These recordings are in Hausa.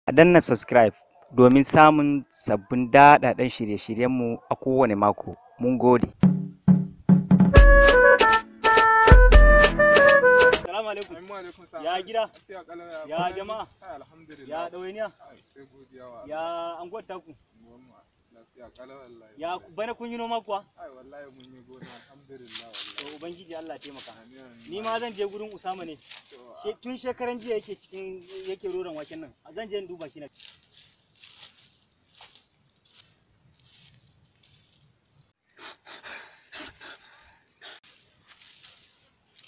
A danna subscribe domin samun sabbin daɗaɗɗen shirye-shiryenmu a kowane mako. Mun gode. Salamu alaikum. Assalamu alaikum salam. Ya gida? Lafiya kalau ya Ya kwana jama'a? biyu? Ai, alhamdulillah. Ya ɗawainiya? Ai, sai godiya wa Allah. Ya anguwar taku? Unguwarmu, lafiya kalau wallahi. Ya bana kun yi noma kuwa? Ai wallahi mun yi gona alhamdulillah To wallahi. Ubangiji Allah taimaka. Amin, amin. Ni ma zan je gurin Usama ne. To, Tun shekaran jiya yake cikin yake roron waken nan. Zan je in duba shi na.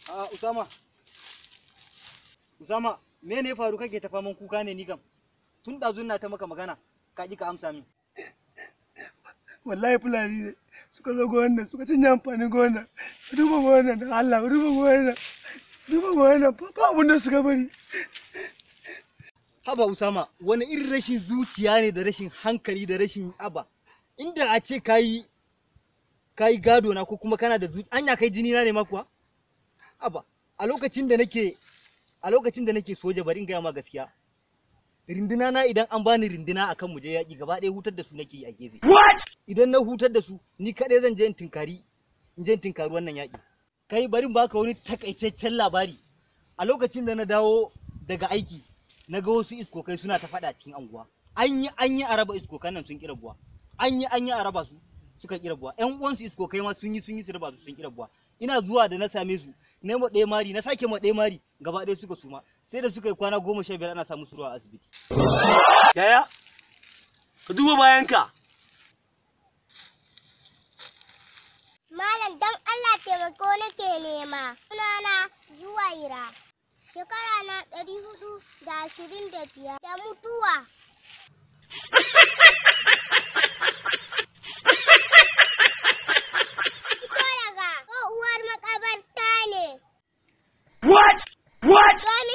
A Usama. Usama, me ne ya faru kake ta faman kuka ne ni kam? Tun ɗazun na ta maka magana, ka ƙi ka amsa min. Wallahi fulani ne suka zo gonan nan suka cinye amfanin gonan. Ka duba gonan nan, Allah ka duba gonan nan, duba gonan nan, ba abun da suka bari. Haba Usama, wani irin rashin zuciya ne da rashin hankali da rashin aba. Inda a ce kayi kayi gado na ko kuma kana da zuci, anya kai jini na ne ma kuwa? Haba, a lokacin da nake soja, bari in gaya ma gaskiya. Rinduna na, idan an bani rinduna akan mu je yaƙi, gaba ɗaya hutar da su nake yi a gefe. Idan na hutar da su, ni kaɗai zan je in tinkari in je in tinkari wannan yaƙi. Kai, bari in baka wani takaitaccen labari. A lokacin da na dawo daga aiki, na ga wasu iskokai suna ta faɗa cikin anguwa. An yi an yi a raba iskokan nan, sun ƙi rabuwa. An yi an yi a raba su, suka ƙi rabuwa. Ƴan uwansu iskokai ma sun yi sun yi su raba su, sun ƙi rabuwa. Ina zuwa da na same su, na ma ɗaya mari, na sake ma ɗaya mari, gaba ɗaya suka suma. Sai da suka yi kwana 15 ana sa musu ruwa a asibiti. Yaya, ka duba bayanka. Malam, dan Allah taimako nake nema. Sunana Zuwaira. Shekara na 425 da mutuwa. Fito daga tsohuwar makabarta ne. What? What? Domin